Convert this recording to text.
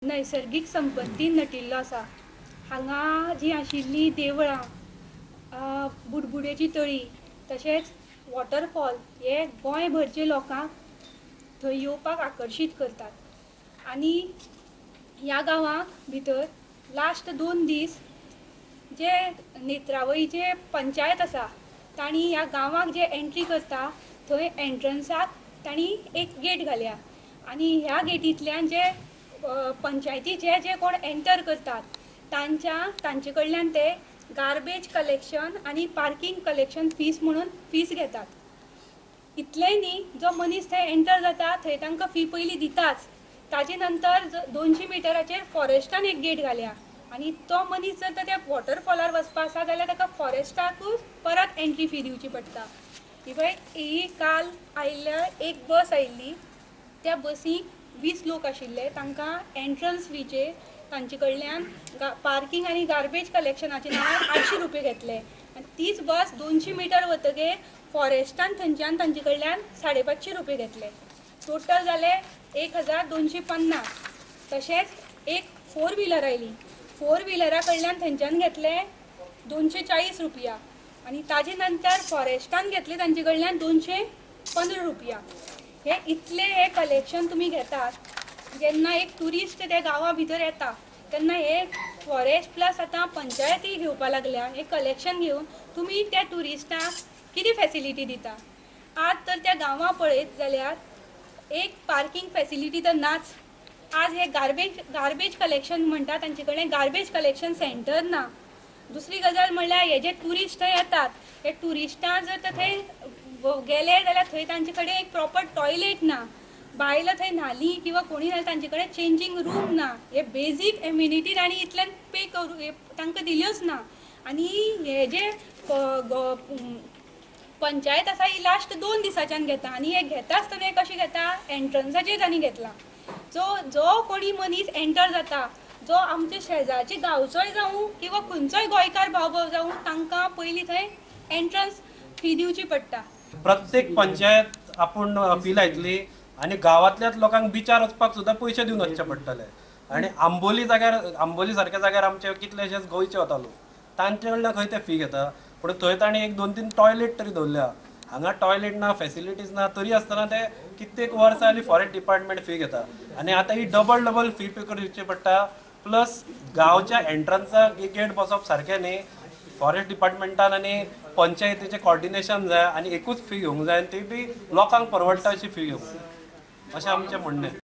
नैसर्गीक संपत्तीन नटिल्लो आसा. हांगा जीं आशिल्लीं देवळां, बुडबुडेची तळी, तशेंच वॉटरफॉल हे गोंयभरचे लोकांक थंय येवपाक आकर्शीत करतात. आनी ह्या गांवाक भितर लास्ट 2 दीस जे नेत्रावळीचे पंचायत आसा तांणी ह्या गांवाक जे एंट्री करता थंय एंट्रन्साक तांणी एक गेट घाल्या आनी ह्या गेटींतल्यान जे पंचायतीचे जे कोण एंटर करतात तांचे कडल्यान ते गार्बेज कलेक्शन आनी पार्किंग कलेक्शन फीस म्हणून फीस घेतात. इतलेंय न्ही, जो मनीस थंय एंटर जाता थंय तांकां फी पयलीं दिताच, ताजे नंतर 200 मिटराचेर फॉरेस्टान एक गेट घाल्या आनी तो मनीस जर त्या वॉटरफॉलार वचपा आसा जाल्यार ताका फॉरेस्टाकूच परत एंट्री फी दिवची पडटा. ही ही काल आयिल्ल्या एक बस आयिल्ली, त्या बसीक 20 लोक आशिल्ले, तांकां एंट्रन्स फीचे तांचे कडल्यान पार्किंग आनी गार्बेज कलेक्शनाचे नांवार 800 रुपये घेतले आनी तीच बस 200 मिटर वतगीर फॉरेस्टान थंयच्यान तांचे कडल्यान 550 रुपये घेतले. टोटल जाले 1250. तशेंच एक 4 व्हिलर आयली, 4 व्हिलरा कडल्यान थंयच्यान घेतले 240 रुपया आनी ताजे नंतर फॉरेस्टान घेतले तांचे कडल्यान 215 रुपया. हे इतले हे कलेक्शन तुमी घेतात. जेन्ना एक ट्युरिस्ट त्या गांवा भितर येता तेन्ना हे फॉरेस्ट प्लस आतां पंचायती घेवपा लागल्या. हे कलेक्शन घेवन तुमी त्या ट्युरिस्टांक कितें फेसिलिटी दिता? आज तर त्या गांवां पळयत जाल्यार एक पार्किंग फेसिलिटी तर नाच. आज हे गार्बेज कलेक्शन म्हणटा तांचे कडेन गार्बेज कलेक्शन सेंटर ना. दुसरी गजाल म्हणल्यार हे जे ट्युरिस्ट थंय येतात हे ट्युरिस्टां जर तर थंय गेले जाल्यार थंय तांचे कडेन एक प्रॉपर टॉयलेट ना, बायलां थंय न्हाली किंवा कोणी जाल्यार तांचे कडेन चेंजींग रूम ना. हे बेजीक एम्युनिटी तांणी इतल्यान पे करूं तांकां दिल्योच ना. आनी हे जे पंचायत आसा ही लास्ट 2 दिसाच्यान घेता आनी हे घेता आसतना हे कशें घेता, एंट्रन्साचेर तांणी घेतला. जो कोणी मनीस एंटर जाता, जो आमच्या शेजारचे गांवचोय जावं किंवा खंयचोय गोंयकार भाव भाव जावं, तांकां पयलीं थंय एंट्रन्स फी दिवची पडटा. प्रत्येक पंचायत आपूण फी लायतली आनी गांवांतल्याच लोकांक बिचार वचपाक सुद्दां पयशे दिवन वचचे पडटले. आनी आंबोली जाग्यार, आंबोली सारक्या जाग्यार आमचे कितलेशेच गोंयचे वता लोक, तांचे कडल्यान खंय ते फी घेता? पूण थंय तांणी 1, 2, 3 टॉयलेट तरी दवरल्या. हांगा टॉयलेट ना, फेसिलिटीज ना, तरी आसतना ते कित्येक वर्सां जाली फॉरेस्ट डिपार्टमेंट फी घेता आनी आतां ही डबल डबल फी पे दिवची पडटा. प्लस गांवच्या एंट्रन्साक एक गेट बसप सारकें न्ही. फॉरेस्ट डिपार्टमेंटान आनी पंचायतीचें कॉर्डिनेशन जाय आनी एकूच फी घेवंक जाय आनी ती बी लोकांक परवडटा अशी फी घेवंक जाय, अशें आमचें म्हणणें.